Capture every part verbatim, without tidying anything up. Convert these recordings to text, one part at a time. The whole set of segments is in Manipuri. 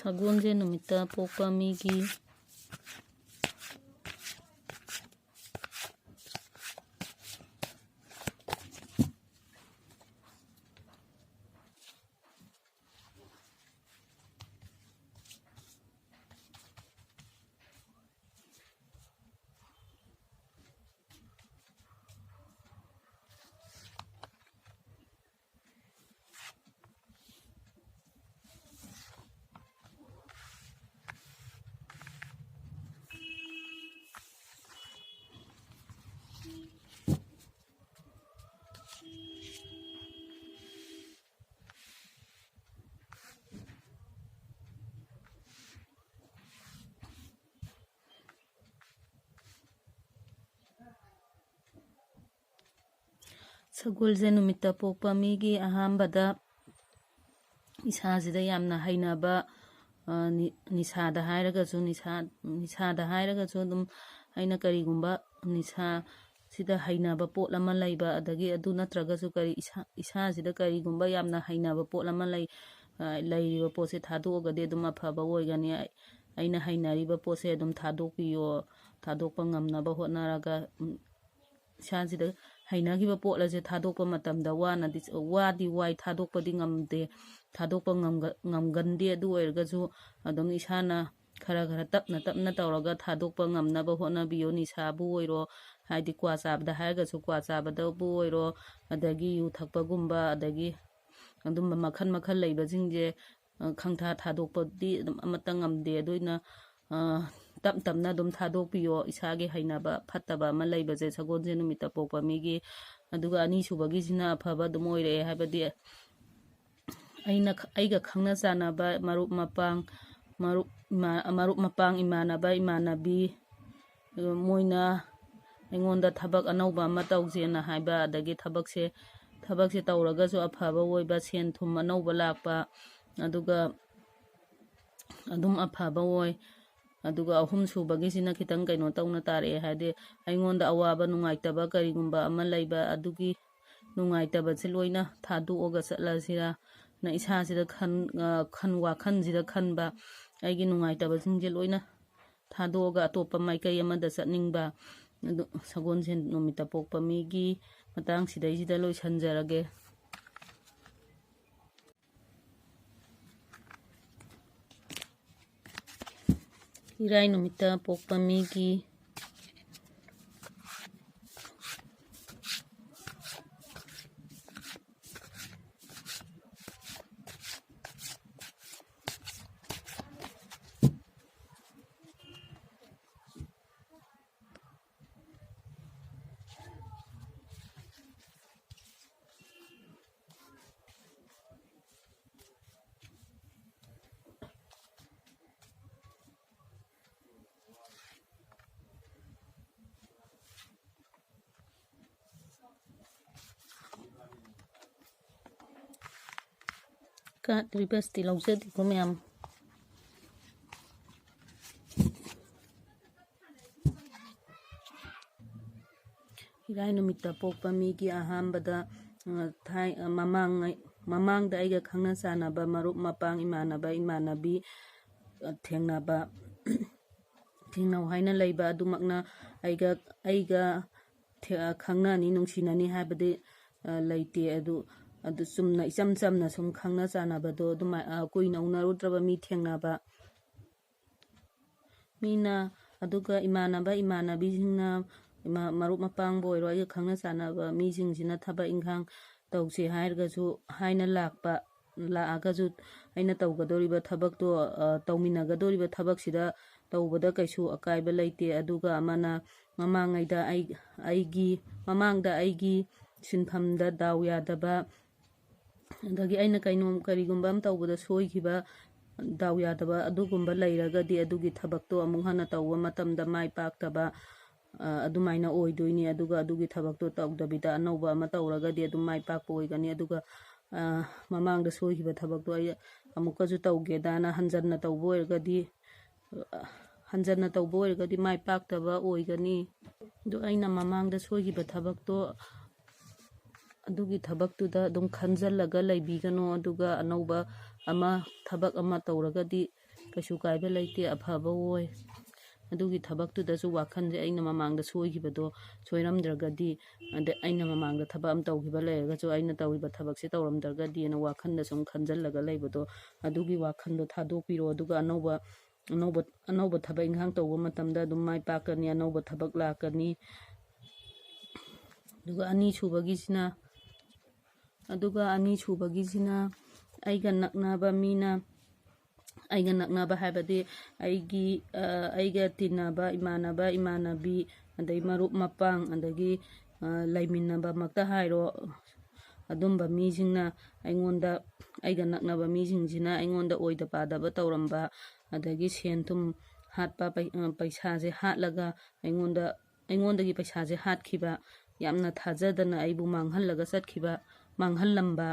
ꯁꯒꯣꯜꯁꯦꯟ ꯅꯨꯃꯤꯠꯇ ꯄꯣꯛꯄ ꯃꯤꯒꯤ ꯁꯒꯣꯜꯁꯦꯟ ꯅꯨꯃꯤꯠꯇ ꯄꯣꯛꯄ ꯃꯤꯒꯤ ꯑꯍꯥꯟꯕꯗ ꯏꯁꯥꯁꯤꯗ ꯌꯥꯝꯅ ꯍꯩꯅꯕ, ꯑ, ꯅꯤ-, ꯅꯤꯁꯥꯗ ꯍꯥꯏꯔꯒꯁꯨ, ꯅꯤꯁꯥ, ꯅꯤꯁꯥꯗ ꯍꯥꯏꯔꯒꯁꯨ ꯑꯗꯨꯝ ꯑꯩꯅ ꯀꯔꯤꯒꯨꯝꯕ ꯅꯤꯁꯥ ꯁꯤꯗ ꯍꯩꯅꯕ ꯄꯣꯠ ꯑꯃ ꯂꯩꯕ, ꯑꯗꯒꯤ ꯑꯗꯨ ꯅꯠꯇ꯭ꯔꯒꯁꯨ ꯀꯔꯤ ꯏꯁꯥ-, ꯏꯁꯥꯁꯤꯗ ꯀꯔꯤꯒꯨꯝꯕ ꯌꯥꯝꯅ ꯍꯩꯅꯕ ꯄꯣꯠ ꯑꯃ ꯂꯩ, ꯑ, ꯂꯩꯔꯤꯕ ꯄꯣꯠꯁꯦ ꯊꯥꯗꯣꯛꯑꯒꯗꯤ ꯑꯗꯨꯝ ꯑꯐꯕ ꯑꯣꯏꯒꯅꯤ꯫ ꯑꯩ-, ꯑꯩꯅ ꯍꯩꯅꯔꯤꯕ ꯄꯣꯠꯁꯦ ꯑꯗꯨꯝ ꯊꯥꯗꯣꯛꯄꯤꯌꯣ, ꯊꯥꯗꯣꯛꯄ ꯉꯝꯅꯕ ꯍꯣꯠꯅꯔꯒ, ꯎꯝ, ꯏꯁꯥꯁꯤꯗ ꯍꯩꯅꯈꯤꯕ ꯄꯣꯠ ꯑꯁꯦ ꯊꯥꯗꯣꯛꯄ ꯃꯇꯝꯗ ꯋꯥꯅꯗꯤ, ꯋꯥꯗꯤ ꯋꯥꯏ, ꯊꯥꯗꯣꯛꯄꯗꯤ ꯉꯝꯗꯦ, ꯊꯥꯗꯣꯛꯄ ꯉꯝꯒ-, ꯉꯝꯒꯟꯗꯦ꯫ ꯑꯗꯨ ꯑꯣꯏꯔꯒꯁꯨ ꯑꯗꯨꯝ ꯏꯁꯥꯅ ꯈꯔ ꯈꯔ ꯇꯞꯅ ꯇꯞꯅ ꯇꯧꯔꯒ ꯊꯥꯗꯣꯛꯄ ꯉꯝꯅꯕ ꯍꯣꯠꯅꯕꯤꯌꯨ꯫ ꯅꯤꯁꯥꯕꯨ ꯑꯣꯏꯔꯣ, ꯍꯥꯏꯗꯤ ꯀ꯭ꯋꯥ ꯆꯥꯕꯗ ꯍꯥꯏꯔꯒꯁꯨ ꯀ꯭ꯋꯥ ꯆꯥꯕꯗꯕꯨ ꯑꯣꯏꯔꯣ, ꯑꯗꯒꯤ ꯌꯨ ꯊꯛꯄꯒꯨꯝꯕ, ꯑꯗꯒꯤ ꯑꯗꯨꯝꯕ ꯃꯈꯜ ꯃꯈꯜ ꯂꯩꯕꯁꯤꯡꯁꯦ, ꯑ, ꯈꯪꯊꯥ ꯊꯥꯗꯣꯛꯄꯗꯤ ꯑꯗꯨꯝ ꯑꯃꯠꯇ ꯉꯝꯗꯦ꯫ ꯑꯗꯨꯅ, ꯑ, ꯇꯞ ꯇꯞꯅ ꯑꯗꯨꯝ ꯊꯥꯗꯣꯛꯄꯤꯌꯣ, ꯏꯁꯥꯒꯤ ꯍꯩꯅꯕ ꯐꯠꯇꯕ ꯑꯃ ꯂꯩꯕꯁꯦ ꯁꯒꯣꯜꯁꯦꯟ ꯅꯨꯃꯤꯠꯇ ꯄꯣꯛꯄ ꯃꯤꯒꯤ꯫ ꯑꯗꯨꯒ ꯑꯅꯤꯁꯨꯕꯒꯤꯁꯤꯅ ꯑꯐꯕ ꯑꯗꯨꯝ ꯑꯣꯏꯔꯛꯑꯦ, ꯍꯥꯏꯕꯗꯤ ꯑꯩꯅ ꯈ-, ꯑꯩꯒ ꯈꯪꯅ ꯆꯥꯟꯅꯕ ꯃꯔꯨꯞ ꯃꯄꯥꯡ, ꯃꯔꯨꯞ ꯏꯃꯥ-, ꯃꯔꯨꯞ ꯃꯄꯥꯡ, ꯏꯃꯥꯟꯅꯕ ꯏꯃꯥꯟꯅꯕꯤ, ꯑꯗꯨ ꯃꯣꯏꯅ ꯑꯩꯉꯣꯟꯗ ꯊꯕꯛ ꯑꯅꯧꯕ ꯑꯃ ꯇꯧꯁꯦꯅ ꯍꯥꯏꯕ, ꯑꯗꯒꯤ ꯊꯕꯛꯁꯦ, ꯊꯕꯛꯁꯦ ꯇꯧꯔꯒꯁꯨ ꯑꯐꯕ ꯑꯣꯏꯕ, ꯁꯦꯟ ꯊꯨꯝ ꯑꯅꯧꯕ ꯂꯥꯛꯄ, ꯑꯗꯨꯒ ꯑꯗꯨꯝ ꯑꯐꯕ ꯑꯣꯏ꯫ ꯑꯗꯨꯒ ꯑꯍꯨꯝ ꯁꯨꯕꯒꯤꯁꯤꯅ ꯈꯤꯇꯪ ꯀꯩꯅꯣ ꯇꯧꯅ ꯇꯥꯔꯛꯑꯦ, ꯍꯥꯏꯗꯤ ꯑꯩꯉꯣꯟꯗ ꯑꯋꯥꯕ ꯅꯨꯡꯉꯥꯏꯇꯕ ꯀꯔꯤꯒꯨꯝꯕ ꯑꯃ ꯂꯩꯕ, ꯑꯗꯨꯒꯤ ꯅꯨꯡꯉꯥꯏꯇꯕꯁꯦ ꯂꯣꯏꯅ ꯊꯥꯗꯣꯛꯑꯒ ꯆꯠꯂꯁꯤꯔꯥ, ꯅ ꯏꯁꯥꯁꯤꯗ ꯈꯟ-, ꯑ, ꯈꯟ-, ꯋꯥꯈꯜꯁꯤꯗ ꯈꯟꯕ, ꯑꯩꯒꯤ ꯅꯨꯡꯉꯥꯏꯇꯕꯁꯤꯡꯁꯦ ꯂꯣꯏꯅ ꯊꯥꯗꯣꯛꯑꯒ ꯑꯇꯣꯞꯄ ꯃꯥꯏꯀꯩ ꯑꯃꯗ ꯆꯠꯅꯤꯡꯕ, ꯑꯗꯨ ꯁꯒꯣꯜꯁꯦꯟ ꯅꯨꯃꯤꯠꯇ ꯄꯣꯛꯄ ꯃꯤꯒꯤ ꯃꯇꯥꯡꯁꯤꯗꯩꯁꯤꯗ ꯂꯣꯏꯁꯤꯟꯖꯔꯒꯦ꯫ ꯏꯔꯥꯏ ꯅꯨꯃꯤꯠꯇ ꯄꯣꯛꯄ ꯃꯤꯒꯤ ꯀꯥꯔꯠ ꯔꯤꯚꯔꯁꯇꯤ ꯂꯧꯖꯗꯦꯀꯣ ꯃꯌꯥꯝ꯫ ꯏꯔꯥꯏ ꯅꯨꯃꯤꯠꯇ ꯄꯣꯛꯄ ꯃꯤꯒꯤ ꯑꯍꯥꯟꯕꯗ, ꯑ, ꯊꯥꯏ-, ꯑ, ꯃꯃꯥꯡꯉꯩ-, ꯃꯃꯥꯡꯗ ꯑꯩꯒ ꯈꯪꯅ ꯆꯥꯟꯅꯕ ꯃꯔꯨꯞ ꯃꯄꯥꯡ, ꯏꯃꯥꯟꯅꯕ ꯏꯃꯥꯟꯅꯕꯤ, ꯑ, ꯊꯦꯡꯅꯕ, ꯊꯦꯡꯅꯧ ꯍꯥꯏꯅ ꯂꯩꯕ ꯑꯗꯨꯃꯛꯅ ꯑꯩꯒ, ꯑꯩꯒ ꯊꯦ-, ꯑ, ꯈꯪꯅꯅꯤ, ꯅꯨꯡꯁꯤꯅꯅꯤ ꯍꯥꯏꯕꯗꯤ, ꯑ, ꯂꯩꯇꯦ꯫ ꯑꯗꯨ, ꯑꯗꯨ ꯆꯨꯝꯅ ꯏꯆꯝ ꯆꯝꯅ ꯁꯨꯝ ꯈꯪꯅ ꯆꯥꯟꯅꯕꯗꯣ ꯑꯗꯨꯃꯥꯏ-, ꯑ, ꯀꯨꯏꯅ ꯎꯅꯔꯨꯗ꯭ꯔꯕ ꯃꯤ ꯊꯦꯡꯅꯕ꯫ ꯃꯤꯅ, ꯑꯗꯨꯒ ꯏꯃꯥꯟꯅꯕ ꯏꯃꯥꯟꯅꯕꯤꯁꯤꯡꯅ, ꯏꯃꯥ-, ꯃꯔꯨꯞ ꯃꯄꯥꯡꯕꯨ ꯑꯣꯏꯔꯣ, ꯑꯩꯒ ꯈꯪꯅ ꯆꯥꯟꯅꯕ ꯃꯤꯁꯤꯡꯁꯤꯅ ꯊꯕꯛ ꯏꯪꯈꯥꯡ ꯇꯧꯁꯦ ꯍꯥꯏꯔꯒꯁꯨ, ꯍꯥꯏꯅ ꯂꯥꯛꯄ, ꯂꯥꯛꯑꯒꯁꯨ ꯑꯩꯅ ꯇꯧꯒꯗꯧꯔꯤꯕ ꯊꯕꯛꯇꯣ, ꯑ, ꯇꯧꯃꯤꯟꯅꯒꯗꯧꯔꯤꯕ ꯊꯕꯛꯁꯤꯗ ꯇꯧꯕꯗ ꯀꯩꯁꯨ ꯑꯀꯥꯏꯕ ꯂꯩꯇꯦ꯫ ꯑꯗꯨꯒ ꯑꯃꯅ ꯃꯃꯥꯡꯉꯩꯗ ꯑꯩ, ꯑꯩꯒꯤ, ꯃꯃꯥꯡꯗ ꯑꯩꯒꯤ ꯁꯤꯟꯐꯝꯗ ꯗꯥꯎ ꯌꯥꯗꯕ, ꯑꯗꯒꯤ ꯑꯩꯅ ꯀꯩꯅꯣꯝ, ꯀꯔꯤꯒꯨꯝꯕ ꯑꯃ ꯇꯧꯕꯗ ꯁꯣꯏꯈꯤꯕ, ꯗꯥꯎ ꯌꯥꯗꯕ ꯑꯗꯨꯒꯨꯝꯕ ꯂꯩꯔꯒꯗꯤ ꯑꯗꯨꯒꯤ ꯊꯕꯛꯇꯣ ꯑꯃꯨꯛ ꯍꯟꯅ ꯇꯧꯕ ꯃꯇꯝꯗ ꯃꯥꯏ ꯄꯥꯛꯇꯕ, ꯑ, ꯑꯗꯨꯃꯥꯏꯅ ꯑꯣꯏꯗꯣꯏꯅꯤ꯫ ꯑꯗꯨꯒ ꯑꯗꯨꯒꯤ ꯊꯕꯛꯇꯣ ꯇꯧꯗꯕꯤꯗ ꯑꯅꯧꯕ ꯑꯃ ꯇꯧꯔꯒꯗꯤ ꯑꯗꯨꯝ ꯃꯥꯏ ꯄꯥꯛꯄ ꯑꯣꯏꯒꯅꯤ꯫ ꯑꯗꯨꯒ, ꯑ, ꯃꯃꯥꯡꯗ ꯁꯣꯏꯈꯤꯕ ꯊꯕꯛꯇꯣ ꯑꯩ ꯑꯃꯨꯛꯀꯁꯨ ꯇꯧꯒꯦꯗꯅ ꯍꯟꯖꯟꯅ ꯇꯧꯕ ꯑꯣꯏꯔꯒꯗꯤ, ꯑ, ꯍꯟꯖꯟꯅ ꯇꯧꯕ ꯑꯣꯏꯔꯒꯗꯤ ꯃꯥꯏ ꯄꯥꯛꯇꯕ ꯑꯣꯏꯒꯅꯤ꯫ ꯑꯗꯨ ꯑꯩꯅ ꯃꯃꯥꯡꯗ ꯁꯣꯏꯈꯤꯕ ꯊꯕꯛꯇꯣ ꯑꯗꯨꯒꯤ ꯊꯕꯛꯇꯨꯗ ꯑꯗꯨꯝ ꯈꯟꯖꯜꯂꯒ ꯂꯩꯕꯤꯒꯅꯣ꯫ ꯑꯗꯨꯒ ꯑꯅꯧꯕ ꯑꯃ, ꯊꯕꯛ ꯑꯃ ꯇꯧꯔꯒꯗꯤ ꯀꯩꯁꯨ ꯀꯥꯏꯕ ꯂꯩꯇꯦ, ꯑꯐꯕ ꯑꯣꯏ꯫ ꯑꯗꯨꯒꯤ ꯊꯕꯛꯇꯨꯗꯁꯨ ꯋꯥꯈꯜꯁꯦ, ꯑꯩꯅ ꯃꯃꯥꯡꯗ ꯁꯣꯏꯈꯤꯕꯗꯣ ꯁꯣꯏꯔꯝꯗ꯭ꯔꯒꯗꯤ, ꯑꯗ ꯑꯩꯅ ꯃꯃꯥꯡꯗ ꯊꯕꯛ ꯑꯃ ꯇꯧꯈꯤꯕ ꯂꯩꯔꯒꯁꯨ, ꯑꯩꯅ ꯇꯧꯔꯤꯕ ꯊꯕꯛꯁꯦ ꯇꯧꯔꯝꯗ꯭ꯔꯒꯗꯤꯅ ꯋꯥꯈꯜꯗ ꯁꯨꯝ ꯈꯟꯖꯜꯂꯒ ꯂꯩꯕꯗꯣ, ꯑꯗꯨꯒꯤ ꯋꯥꯈꯜꯗꯣ ꯊꯥꯗꯣꯛꯄꯤꯔꯣ꯫ ꯑꯗꯨꯒ ꯑꯅꯧꯕ, ꯑꯅꯧꯕ, ꯑꯅꯧꯕ ꯊꯕꯛ ꯏꯪꯈꯥꯡ ꯇꯧꯕ ꯃꯇꯝꯗ ꯑꯗꯨꯝ ꯃꯥꯏ ꯄꯥꯛꯀꯅꯤ, ꯑꯅꯧꯕ ꯊꯕꯛ ꯂꯥꯛꯀꯅꯤ꯫ ꯑꯗꯨꯒ ꯑꯅꯤꯁꯨꯕꯒꯤꯁꯤꯅ, ꯑꯗꯨꯒ ꯑꯅꯤꯁꯨꯕꯒꯤꯁꯤꯅ ꯑꯩꯒ ꯅꯛꯅꯕ ꯃꯤꯅ, ꯑꯩꯒ ꯅꯛꯅꯕ ꯍꯥꯏꯕꯗꯤ ꯑꯩꯒꯤ, ꯑ, ꯑꯩꯒ ꯇꯤꯟꯅꯕ ꯏꯃꯥꯟꯅꯕ, ꯏꯃꯥꯟꯅꯕꯤ, ꯑꯗꯩ ꯃꯔꯨꯞ ꯃꯄꯥꯡ, ꯑꯗꯒꯤ, ꯑ, ꯂꯩꯃꯤꯟꯅꯕꯃꯛꯇ ꯍꯥꯏꯔꯣ, ꯑꯗꯨꯝꯕ ꯃꯤꯁꯤꯡꯅ ꯑꯩꯉꯣꯟꯗ, ꯑꯩꯒ ꯅꯛꯅꯕ ꯃꯤꯁꯤꯡꯁꯤꯅ ꯑꯩꯉꯣꯟꯗ ꯑꯣꯏꯗ ꯄꯥꯗꯕ ꯇꯧꯔꯝꯕ, ꯑꯗꯒꯤ ꯁꯦꯟ ꯊꯨꯝ ꯍꯥꯠꯄ, ꯄꯩ-, ꯑ, ꯄꯩꯁꯥꯁꯦ ꯍꯥꯠꯂꯒ ꯑꯩꯉꯣꯟꯗ, ꯑꯩꯉꯣꯟꯗꯒꯤ ꯄꯩꯁꯥꯁꯦ ꯍꯥꯠꯈꯤꯕ, ꯌꯥꯝꯅ ꯊꯥꯖꯗꯅ ꯑꯩꯕꯨ ꯃꯥꯡꯍꯜꯂꯒ ꯆꯠꯈꯤꯕ, ꯃꯥꯡꯍꯜꯂꯝꯕ,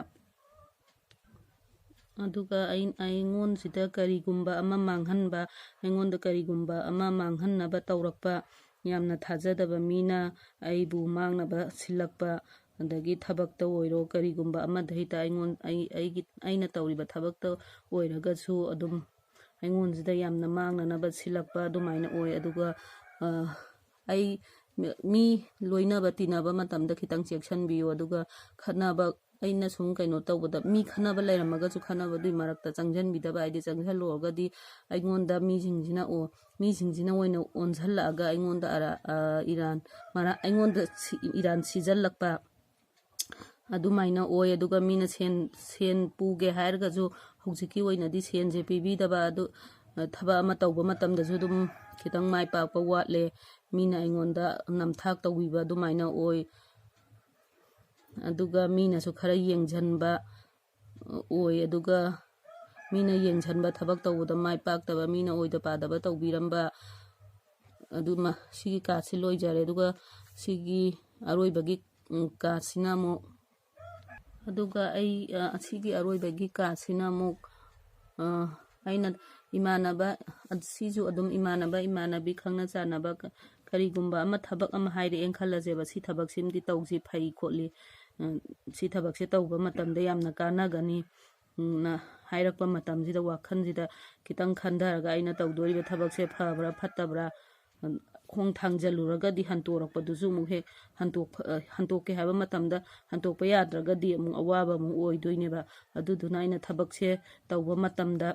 ꯑꯗꯨꯒ ꯑꯩ-, ꯑꯩꯉꯣꯟꯁꯤꯗ ꯀꯔꯤꯒꯨꯝꯕ ꯑꯃ ꯃꯥꯡꯍꯟꯕ, ꯑꯩꯉꯣꯟꯗ ꯀꯔꯤꯒꯨꯝꯕ ꯑꯃ ꯃꯥꯡꯍꯟꯅꯕ ꯇꯧꯔꯛꯄ, ꯌꯥꯝꯅ ꯊꯥꯖꯗꯕ ꯃꯤꯅ ꯑꯩꯕꯨ ꯃꯥꯡꯅꯕ ꯁꯤꯜꯂꯛꯄ, ꯑꯗꯒꯤ ꯊꯕꯛꯇ ꯑꯣꯏꯔꯣ, ꯀꯔꯤꯒꯨꯝꯕ ꯑꯃꯗ ꯍꯦꯛꯇ ꯑꯩꯉꯣꯟ-, ꯑꯩ-, ꯑꯩꯒꯤ, ꯑꯩꯅ ꯇꯧꯔꯤꯕ ꯊꯕꯛꯇ ꯑꯣꯏꯔꯒꯁꯨ ꯑꯗꯨꯝ ꯑꯩꯉꯣꯟꯁꯤꯗ ꯌꯥꯝꯅ ꯃꯥꯡꯅꯅꯕ ꯁꯤꯜꯂꯛꯄ ꯑꯗꯨꯃꯥꯏꯅ ꯑꯣꯏ꯫ ꯑꯗꯨꯒ, ꯑ, ꯑꯩ ꯃꯤ ꯂꯣꯏꯅꯕ ꯇꯤꯟꯅꯕ ꯃꯇꯝꯗ ꯈꯤꯇꯪ ꯆꯦꯛꯁꯤꯟꯕꯤꯌꯨ꯫ ꯑꯗꯨꯒ ꯈꯠꯅꯕ, ꯑꯩꯅ ꯁꯨꯝ ꯀꯩꯅꯣ ꯇꯧꯕꯗ, ꯃꯤ ꯈꯠꯅꯕ ꯂꯩꯔꯝꯃꯒꯁꯨ ꯈꯠꯅꯕꯗꯨꯒꯤ ꯃꯔꯛꯇ ꯆꯪꯁꯤꯟꯕꯤꯗꯕ, ꯍꯥꯏꯗꯤ ꯆꯪꯁꯤꯜꯂꯨꯔꯒꯗꯤ ꯑꯩꯉꯣꯟꯗ ꯃꯤꯁꯤꯡꯁꯤꯅ, ꯑꯣ, ꯃꯤꯁꯤꯡꯁꯤꯅ ꯑꯣꯏꯅ ꯑꯣꯟꯁꯤꯜꯂꯛꯑꯒ ꯑꯩꯉꯣꯟꯗ ꯑꯔꯥ-, ꯑ, ꯏꯔꯥꯟ ꯃꯔꯥ-, ꯑꯩꯉꯣꯟꯗ ꯁꯤ-, ꯏꯔꯥꯟ ꯁꯤꯖꯜꯂꯛꯄ ꯑꯗꯨꯃꯥꯏꯅ ꯑꯣꯏ꯫ ꯑꯗꯨꯒ ꯃꯤꯅ ꯁꯦꯟ, ꯁꯦꯟ ꯄꯨꯒꯦ ꯍꯥꯏꯔꯒꯁꯨ ꯍꯧꯖꯤꯛꯀꯤ ꯑꯣꯏꯅꯗꯤ ꯁꯦꯟꯁꯦ ꯄꯤꯕꯤꯗꯕ, ꯑꯗꯨ, ꯑ, ꯊꯕꯛ ꯑꯃ ꯇꯧꯕ ꯃꯇꯝꯗꯁꯨ ꯑꯗꯨꯝ ꯈꯤꯇꯪ ꯃꯥꯏ ꯄꯥꯛꯄ ꯋꯥꯠꯂꯦ, ꯃꯤꯅ ꯑꯩꯉꯣꯟꯗ ꯅꯝꯊꯥꯛ ꯇꯧꯕꯤꯕ ꯑꯗꯨꯃꯥꯏꯅ ꯑꯣꯏ꯫ ꯑꯗꯨꯒ ꯃꯤꯅꯁꯨ ꯈꯔ ꯌꯦꯡꯁꯤꯟꯕ ꯑꯣꯏ꯫ ꯑꯗꯨꯒ ꯃꯤꯅ ꯌꯦꯡꯁꯤꯟꯕ, ꯊꯕꯛ ꯇꯧꯕꯗ ꯃꯥꯏ ꯄꯥꯛꯇꯕ, ꯃꯤꯅ ꯑꯣꯏꯗ ꯄꯥꯗꯕ ꯇꯧꯕꯤꯔꯝꯕ, ꯑꯗꯨꯃ, ꯁꯤꯒꯤ ꯀꯥꯔꯠꯁꯤ ꯂꯣꯏꯖꯔꯦ꯫ ꯑꯗꯨꯒ ꯁꯤꯒꯤ ꯑꯔꯣꯏꯕꯒꯤ, ꯎꯝ, ꯀꯥꯔꯠꯁꯤꯅ ꯑꯃꯨꯛ, ꯑꯗꯨꯒ ꯑꯩ, ꯑ, ꯑꯁꯤꯒꯤ ꯑꯔꯣꯏꯕꯒꯤ ꯀꯥꯔꯠꯁꯤꯅ ꯑꯃꯨꯛ, ꯑ, ꯑꯩꯅ ꯏꯃꯥꯟꯅꯕ, ꯑ, ꯁꯤꯁꯨ ꯑꯗꯨꯝ ꯏꯃꯥꯟꯅꯕ, ꯏꯃꯥꯟꯅꯕꯤ, ꯈꯪꯅ ꯆꯥꯟꯅꯕ ꯀ-, ꯀꯔꯤꯒꯨꯝꯕ ꯑꯃ, ꯊꯕꯛ ꯑꯃ ꯍꯥꯏꯔꯛꯑꯦꯅ ꯈꯜꯂꯁꯦꯕ, ꯁꯤ ꯊꯕꯛꯁꯤꯃꯗꯤ ꯇꯧꯁꯤ, ꯐꯩ ꯈꯣꯠꯂꯤ, ꯁꯤ ꯊꯕꯛꯁꯦ ꯇꯧꯕ ꯃꯇꯝꯗ ꯌꯥꯝꯅ ꯀꯥꯟꯅꯒꯅꯤ꯫ ꯎꯝ, ꯅ ꯍꯥꯏꯔꯛꯄ ꯃꯇꯝꯁꯤꯗ ꯋꯥꯈꯜꯁꯤꯗ ꯈꯤꯇꯪ ꯈꯟꯊꯔꯒ ꯑꯩꯅ ꯇꯧꯗꯣꯔꯤꯕ ꯊꯕꯛꯁꯦ ꯐꯕ꯭ꯔꯥ ꯐꯠꯇꯕ꯭ꯔꯥ, ꯎꯝ, ꯈꯣꯡ ꯊꯥꯡꯖꯜꯂꯨꯔꯒꯗꯤ ꯍꯟꯇꯣꯔꯛꯄꯗꯨꯁꯨ ꯑꯃꯨꯛ ꯍꯦꯛ ꯍꯟꯇꯣꯛ-, ꯑ, ꯍꯟꯇꯣꯛꯀꯦ ꯍꯥꯏꯕ ꯃꯇꯝꯗ ꯍꯟꯇꯣꯛꯄ ꯌꯥꯗ꯭ꯔꯒꯗꯤ ꯑꯃꯨꯛ ꯑꯋꯥꯕ ꯑꯃꯨꯛ ꯑꯣꯏꯗꯣꯏꯅꯦꯕ꯫ ꯑꯗꯨꯗꯨꯅ ꯑꯩꯅ ꯊꯕꯛꯁꯦ ꯇꯧꯕ ꯃꯇꯝꯗ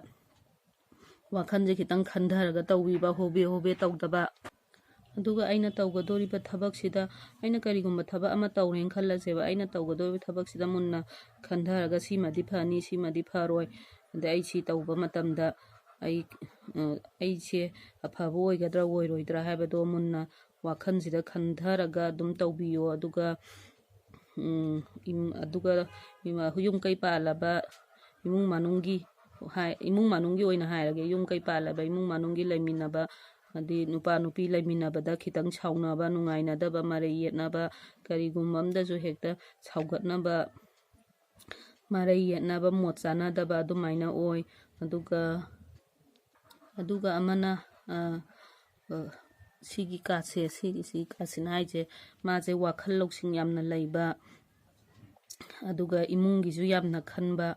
ꯋꯥꯈꯜꯁꯦ ꯈꯤꯇꯪ ꯈꯟꯊꯔꯒ ꯇꯧꯕꯤꯕ, ꯍꯣꯕꯦ ꯍꯣꯕꯦ ꯇꯧꯗꯕ꯫ ꯑꯗꯨꯒ ꯑꯩꯅ ꯇꯧꯒꯗꯧꯔꯤꯕ ꯊꯕꯛꯁꯤꯗ, ꯑꯩꯅ ꯀꯔꯤꯒꯨꯝꯕ ꯊꯕꯛ ꯑꯃ ꯇꯧꯔꯦꯅ ꯈꯜꯂꯁꯦꯕ, ꯑꯩꯅ ꯇꯧꯒꯗꯧꯔꯤꯕ ꯊꯕꯛꯁꯤꯗ ꯃꯨꯟꯅ ꯈꯟꯊꯔꯒ ꯁꯤꯃꯗꯤ ꯐꯅꯤ, ꯁꯤꯃꯗꯤ ꯐꯔꯣꯏ, ꯑꯗꯩ ꯑꯩ ꯁꯤ ꯇꯧꯕ ꯃꯇꯝꯗ ꯑꯩ, ꯑ, ꯑꯩꯁꯦ ꯑꯐꯕ ꯑꯣꯏꯒꯗ꯭ꯔꯥ ꯑꯣꯏꯔꯣꯏꯗ꯭ꯔꯥ ꯍꯥꯏꯕꯗꯣ ꯃꯨꯟꯅ ꯋꯥꯈꯜꯁꯤꯗ ꯈꯟꯊꯔꯒ ꯑꯗꯨꯝ ꯇꯧꯕꯤꯌꯣ꯫ ꯑꯗꯨꯒ ꯎꯝ, ꯏꯝ-, ꯑꯗꯨꯒ ꯏꯃ-, ꯌꯨꯝ ꯀꯩ ꯄꯥꯜꯂꯕ ꯏꯃꯨꯡ ꯃꯅꯨꯡꯒꯤ ꯍꯥꯏ-, ꯏꯃꯨꯡ ꯃꯅꯨꯡꯒꯤ ꯑꯣꯏꯅ ꯍꯥꯏꯔꯒꯦ, ꯌꯨꯝ ꯀꯩ ꯄꯥꯜꯂꯕ ꯏꯃꯨꯡ ꯃꯅꯨꯡꯒꯤ ꯂꯩꯃꯤꯟꯅꯕ, ꯍꯥꯏꯗꯤ ꯅꯨꯄꯥ ꯅꯨꯄꯤ ꯂꯩꯃꯤꯟꯅꯕꯗ ꯈꯤꯇꯪ ꯁꯥꯎꯅꯕ, ꯅꯨꯡꯉꯥꯏꯅꯗꯕ, ꯃꯔꯩ ꯌꯦꯠꯅꯕ, ꯀꯔꯤꯒꯨꯝꯕ ꯑꯝꯗꯁꯨ ꯍꯦꯛꯇ ꯁꯥꯎꯒꯠꯅꯕ, ꯃꯔꯩ ꯌꯦꯠꯅꯕ, ꯃꯣꯠ ꯆꯥꯅꯗꯕ ꯑꯗꯨꯃꯥꯏꯅ ꯑꯣꯏ꯫ ꯑꯗꯨꯒ, ꯑꯗꯨꯒ ꯑꯃꯅ, ꯑ, ꯑ, ꯁꯤꯒꯤ ꯀꯥꯠꯁꯦ, ꯁꯤꯒꯤ, ꯁꯤꯒꯤ ꯀꯥꯠꯁꯤꯅ ꯍꯥꯏꯁꯦ, ꯃꯥꯁꯦ ꯋꯥꯈꯜ ꯂꯧꯁꯤꯡ ꯌꯥꯝꯅ ꯂꯩꯕ, ꯑꯗꯨꯒ ꯏꯃꯨꯡꯒꯤꯁꯨ ꯌꯥꯝꯅ ꯈꯟꯕ,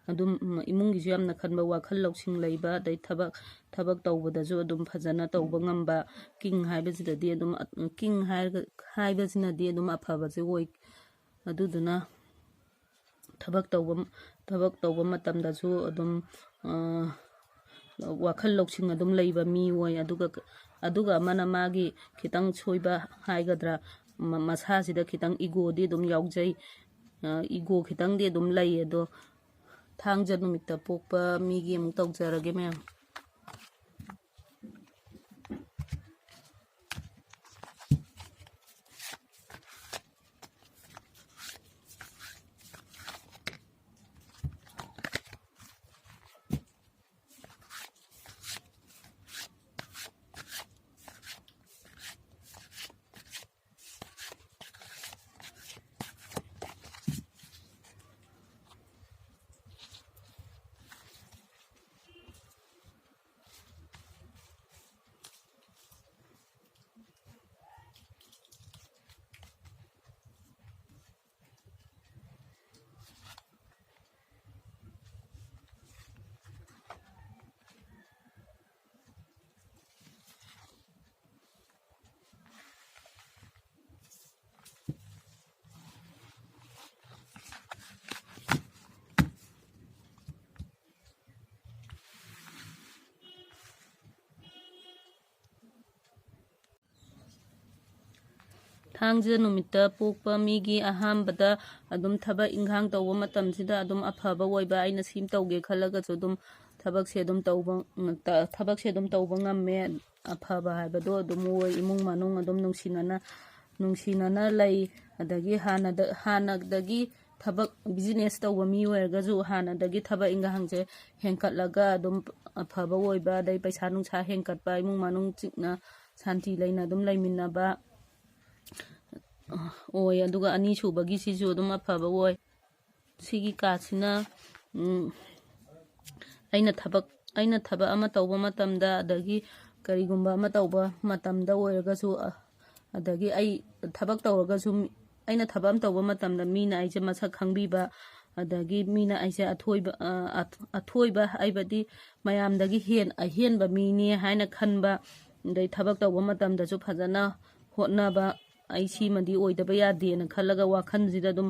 ꯑꯗꯨꯝ, ꯎꯝ, ꯏꯃꯨꯡꯒꯤꯁꯨ ꯌꯥꯝꯅ ꯈꯟꯕ, ꯋꯥꯈꯜ ꯂꯧꯁꯤꯡ ꯂꯩꯕ, ꯑꯗꯩ ꯊꯕꯛ, ꯊꯕꯛ ꯇꯧꯕꯗꯁꯨ ꯑꯗꯨꯝ ꯐꯖꯅ ꯇꯧꯕ ꯉꯝꯕ꯫ ꯀꯤꯡ ꯍꯥꯏꯕꯁꯤꯗꯗꯤ ꯑꯗꯨꯝ, ꯑ, ꯀꯤꯡ ꯍꯥꯏꯔꯒ, ꯍꯥꯏꯕꯁꯤꯅꯗꯤ ꯑꯗꯨꯝ ꯑꯐꯕꯁꯦ ꯑꯣꯏ꯫ ꯑꯗꯨꯗꯨꯅ ꯊꯕꯛ ꯇꯧꯕ, ꯊꯕꯛ ꯇꯧꯕ ꯃꯇꯝꯗꯁꯨ ꯑꯗꯨꯝ, ꯑ, ꯋꯥꯈꯜ ꯂꯧꯁꯤꯡ ꯑꯗꯨꯝ ꯂꯩꯕ ꯃꯤ ꯑꯣꯏ꯫ ꯑꯗꯨꯒ, ꯑꯗꯨꯒ ꯑꯃꯅ ꯃꯥꯒꯤ ꯈꯤꯇꯪ ꯁꯣꯏꯕ ꯍꯥꯏꯒꯗ꯭ꯔꯥ, ꯃ-, ꯃꯁꯥꯁꯤꯗ ꯈꯤꯇꯪ ꯏꯒꯣꯗꯤ ꯑꯗꯨꯝ ꯌꯥꯎꯖꯩ꯫ ꯑ, ꯏꯒꯣ ꯈꯤꯇꯪꯗꯤ ꯑꯗꯨꯝ ꯂꯩ꯫ ꯑꯗꯣ ꯊꯥꯡꯖ ꯅꯨꯃꯤꯠꯇ ꯄꯣꯛꯄ ꯃꯤꯒꯤ ꯑꯃꯨꯛ ꯇꯧꯖꯔꯒꯦ, ꯃꯌꯥꯝ꯫ ꯊꯥꯡꯖ ꯅꯨꯃꯤꯠꯇ ꯄꯣꯛꯄ ꯃꯤꯒꯤ ꯑꯍꯥꯟꯕꯗ ꯑꯗꯨꯝ ꯊꯕꯛ ꯏꯟꯈꯥꯡ ꯇꯧꯕ ꯃꯇꯝꯁꯤꯗ ꯑꯗꯨꯝ ꯑꯐꯕ ꯑꯣꯏꯕ, ꯑꯩꯅ ꯁꯤ ꯇꯧꯒꯦ ꯈꯜꯂꯒꯁꯨ ꯑꯗꯨꯝ ꯊꯕꯛꯁꯦ ꯑꯗꯨꯝ ꯇꯧꯕ, ꯊꯕꯛꯁꯦ ꯑꯗꯨꯝ ꯇꯧꯕ ꯉꯝꯃꯦ꯫ ꯑꯐꯕ ꯍꯥꯏꯕꯗꯣ ꯑꯗꯨꯝ ꯑꯣꯏ꯫ ꯏꯃꯨꯡ ꯃꯅꯨꯡ ꯑꯗꯨꯝ ꯅꯨꯡꯁꯤꯅꯅ, ꯅꯨꯡꯁꯤꯅꯅ ꯂꯩ꯫ ꯑꯗꯒꯤ ꯍꯥꯟꯅꯗ, ꯍꯥꯟꯅꯗꯒꯤ ꯊꯕꯛ, ꯕꯤꯖꯤꯅꯦꯁ ꯇꯧꯕ ꯃꯤ ꯑꯣꯏꯔꯒꯁꯨ ꯍꯥꯟꯅꯗꯒꯤ ꯊꯕꯛ ꯏꯟꯈꯥꯡꯁꯦ ꯍꯦꯟꯀꯠꯂꯒ ꯑꯗꯨꯝ ꯑꯐꯕ ꯑꯣꯏꯕ, ꯑꯗꯩ ꯄꯩꯁꯥ ꯅꯨꯡꯁꯥ ꯍꯦꯟꯀꯠꯄ, ꯏꯃꯨꯡ ꯃꯅꯨꯡ ꯆꯤꯛꯅ ꯁꯥꯟꯇꯤ ꯂꯩꯅ ꯑꯗꯨꯝ ꯂꯩꯃꯤꯟꯅꯕ ꯑꯣꯏ꯫ ꯑꯗꯨꯒ ꯑꯅꯤꯁꯨꯕꯒꯤꯁꯤꯁꯨ ꯑꯗꯨꯝ ꯑꯐꯕ ꯑꯣꯏ꯫ ꯁꯤꯒꯤ ꯀꯥꯔꯠꯁꯤꯅ, ꯎꯝ, ꯑꯩꯅ ꯊꯕꯛ, ꯑꯩꯅ ꯊꯕꯛ ꯑꯃ ꯇꯧꯕ ꯃꯇꯝꯗ, ꯑꯗꯒꯤ ꯀꯔꯤꯒꯨꯝꯕ ꯑꯃ ꯇꯧꯕ ꯃꯇꯝꯗ ꯑꯣꯏꯔꯒꯁꯨ, ꯑ, ꯑꯗꯒꯤ ꯑꯩ ꯊꯕꯛ ꯇꯧꯔꯒꯁꯨ, ꯃꯤ-, ꯑꯩꯅ ꯊꯕꯛ ꯑꯃ ꯇꯧꯕ ꯃꯇꯝꯗ ꯃꯤꯅ ꯑꯩꯁꯦ ꯃꯁꯛ ꯈꯪꯕꯤꯕ, ꯑꯗꯒꯤ ꯃꯤꯅ ꯑꯩꯁꯦ ꯑꯊꯣꯏꯕ, ꯑ, ꯑꯊ-, ꯑꯊꯣꯏꯕ ꯍꯥꯏꯕꯗꯤ ꯃꯌꯥꯝꯗꯒꯤ ꯍꯦꯟ-, ꯑꯍꯦꯟꯕ ꯃꯤꯅꯦ ꯍꯥꯏꯅ ꯈꯟꯕ, ꯑꯗꯩ ꯊꯕꯛ ꯇꯧꯕ ꯃꯇꯝꯗꯁꯨ ꯐꯖꯅ ꯍꯣꯠꯅꯕ, ꯑꯩ ꯁꯤꯃꯗꯤ ꯑꯣꯏꯗꯕ ꯌꯥꯗꯦꯅ ꯈꯜꯂꯒ ꯋꯥꯈꯜꯁꯤꯗ ꯑꯗꯨꯝ,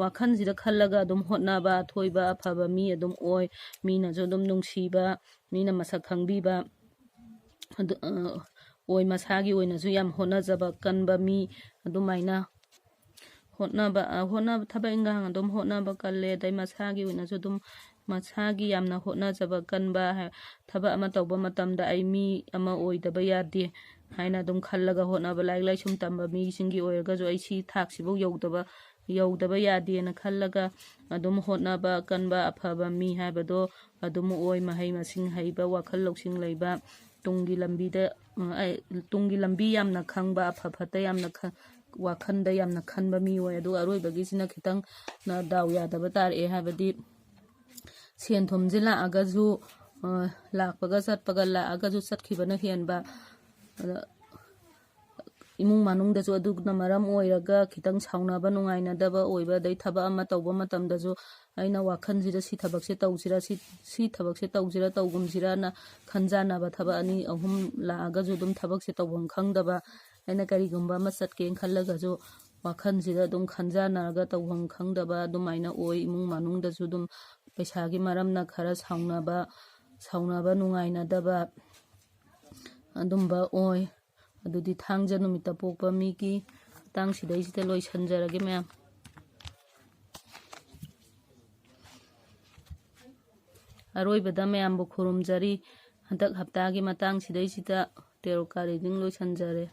ꯋꯥꯈꯜꯁꯤꯗ ꯈꯜꯂꯒ ꯑꯗꯨꯝ ꯍꯣꯠꯅꯕ, ꯑꯊꯣꯏꯕ ꯑꯐꯕ ꯃꯤ ꯑꯗꯨꯝ ꯑꯣꯏ꯫ ꯃꯤꯅꯁꯨ ꯑꯗꯨꯝ ꯅꯨꯡꯁꯤꯕ, ꯃꯤꯅ ꯃꯁꯛ ꯈꯪꯕꯤꯕ ꯑꯗꯨ, ꯑ, ꯑꯣꯏ꯫ ꯃꯁꯥꯒꯤ ꯑꯣꯏꯅꯁꯨ ꯌꯥꯝ ꯍꯣꯠꯅꯖꯕ ꯀꯟꯕ ꯃꯤ ꯑꯗꯨꯃꯥꯏꯅ ꯍꯣꯠꯅꯕ, ꯑ, ꯍꯣꯠꯅꯕ, ꯊꯕꯛ ꯏꯟꯈꯥꯡ ꯑꯗꯨꯝ ꯍꯣꯠꯅꯕ ꯀꯜꯂꯦ꯫ ꯑꯗꯩ ꯃꯁꯥꯒꯤ ꯑꯣꯏꯅꯁꯨ ꯑꯗꯨꯝ, ꯃꯁꯥꯒꯤ ꯌꯥꯝꯅ ꯍꯣꯠꯅꯖꯕ ꯀꯟꯕ, ꯍꯥꯏ-, ꯊꯕꯛ ꯑꯃ ꯇꯧꯕ ꯃꯇꯝꯗ ꯑꯩ ꯃꯤ ꯑꯃ ꯑꯣꯏꯗꯕ ꯌꯥꯗꯦ ꯍꯥꯏꯅ ꯑꯗꯨꯝ ꯈꯜꯂꯒ ꯍꯣꯠꯅꯕ, ꯂꯥꯏꯔꯤꯛ ꯂꯥꯏꯁꯨ ꯇꯝꯕ ꯃꯤꯁꯤꯡꯒꯤ ꯑꯣꯏꯔꯒꯁꯨ ꯑꯩ ꯁꯤ ꯊꯥꯛꯁꯤꯐꯧ ꯌꯧꯗꯕ, ꯌꯧꯗꯕ ꯌꯥꯗꯦꯅ ꯈꯜꯂꯒ ꯑꯗꯨꯝ ꯍꯣꯠꯅꯕ ꯀꯟꯕ ꯑꯐꯕ ꯃꯤ ꯍꯥꯏꯕꯗꯣ ꯑꯗꯨꯝ ꯑꯣꯏ꯫ ꯃꯍꯩ ꯃꯁꯤꯡ ꯍꯩꯕ, ꯋꯥꯈꯜ ꯂꯧꯁꯤꯡ ꯂꯩꯕ, ꯇꯨꯡꯒꯤ ꯂꯝꯕꯤꯗ, ꯎꯝ, ꯑꯩ, ꯇꯨꯡꯒꯤ ꯂꯝꯕꯤ ꯌꯥꯝꯅ ꯈꯪꯕ, ꯑꯐ ꯐꯠꯇ ꯌꯥꯝꯅ ꯈ-, ꯋꯥꯈꯜꯗ ꯌꯥꯝꯅ ꯈꯟꯕ ꯃꯤ ꯑꯣꯏ꯫ ꯑꯗꯨꯒ ꯑꯔꯣꯏꯕꯒꯤꯁꯤꯅ ꯈꯤꯇꯪ ꯅ ꯗꯥꯎ ꯌꯥꯗꯕ ꯇꯥꯔꯛꯑꯦ, ꯍꯥꯏꯕꯗꯤ ꯁꯦꯟ ꯊꯨꯝꯁꯦ ꯂꯥꯛꯑꯒꯁꯨ, ꯑ, ꯂꯥꯛꯄꯒ ꯆꯠꯄꯒ, ꯂꯥꯛꯑꯒꯁꯨ ꯆꯠꯈꯤꯕꯅ ꯍꯦꯟꯕ꯫ ꯑꯗ ꯏꯃꯨꯡ ꯃꯅꯨꯡꯗꯁꯨ ꯑꯗꯨꯅ ꯃꯔꯝ ꯑꯣꯏꯔꯒ ꯈꯤꯇꯪ ꯁꯥꯎꯅꯕ, ꯅꯨꯡꯉꯥꯏꯅꯗꯕ ꯑꯣꯏꯕ, ꯑꯗꯩ ꯊꯕꯛ ꯑꯃ ꯇꯧꯕ ꯃꯇꯝꯗꯁꯨ ꯑꯩꯅ ꯋꯥꯈꯜꯁꯤꯗ ꯁꯤ ꯊꯕꯛꯁꯦ ꯇꯧꯁꯤꯔꯥ, ꯁꯤ, ꯁꯤ ꯊꯕꯛꯁꯦ ꯇꯧꯁꯤꯔꯥ, ꯇꯧꯒꯨꯝꯁꯤꯔꯥꯅ ꯈꯟꯖꯥꯟꯅꯕ, ꯊꯕꯛ ꯑꯅꯤ ꯑꯍꯨꯝ ꯂꯥꯛꯑꯒꯁꯨ ꯑꯗꯨꯝ ꯊꯕꯛꯁꯦ ꯇꯧꯐꯝ ꯈꯪꯗꯕ, ꯑꯩꯅ ꯀꯔꯤꯒꯨꯝꯕ ꯑꯃ ꯆꯠꯀꯦꯅ ꯈꯜꯂꯒꯁꯨ ꯋꯥꯈꯜꯁꯤꯗ ꯑꯗꯨꯝ ꯈꯟꯖꯥꯟꯅꯔꯒ ꯇꯧꯐꯝ ꯈꯪꯗꯕ ꯑꯗꯨꯃꯥꯏꯅ ꯑꯣꯏ꯫ ꯏꯃꯨꯡ ꯃꯅꯨꯡꯗꯁꯨ ꯑꯗꯨꯝ ꯄꯩꯁꯥꯒꯤ ꯃꯔꯝꯅ ꯈꯔ ꯁꯥꯎꯅꯕ, ꯁꯥꯎꯅꯕ, ꯅꯨꯡꯉꯥꯏꯅꯗꯕ ꯑꯗꯨꯝꯕ ꯑꯣꯏ꯫ ꯑꯗꯨꯗꯤ ꯊꯥꯡꯖ ꯅꯨꯃꯤꯠꯇ ꯄꯣꯛꯄ ꯃꯤꯒꯤ ꯃꯇꯥꯡꯁꯤꯗꯩꯁꯤꯗ ꯂꯣꯏꯁꯤꯟꯖꯔꯒꯦ ꯃꯌꯥꯝ꯫ ꯑꯔꯣꯏꯕꯗ ꯃꯌꯥꯝꯕꯨ ꯈꯨꯔꯨꯝꯖꯔꯤ꯫ ꯍꯟꯗꯛ ꯍꯞꯇꯥꯒꯤ ꯃꯇꯥꯡꯁꯤꯗꯩꯁꯤꯗ tarot card reading ꯂꯣꯏꯁꯤꯟꯖꯔꯦ꯫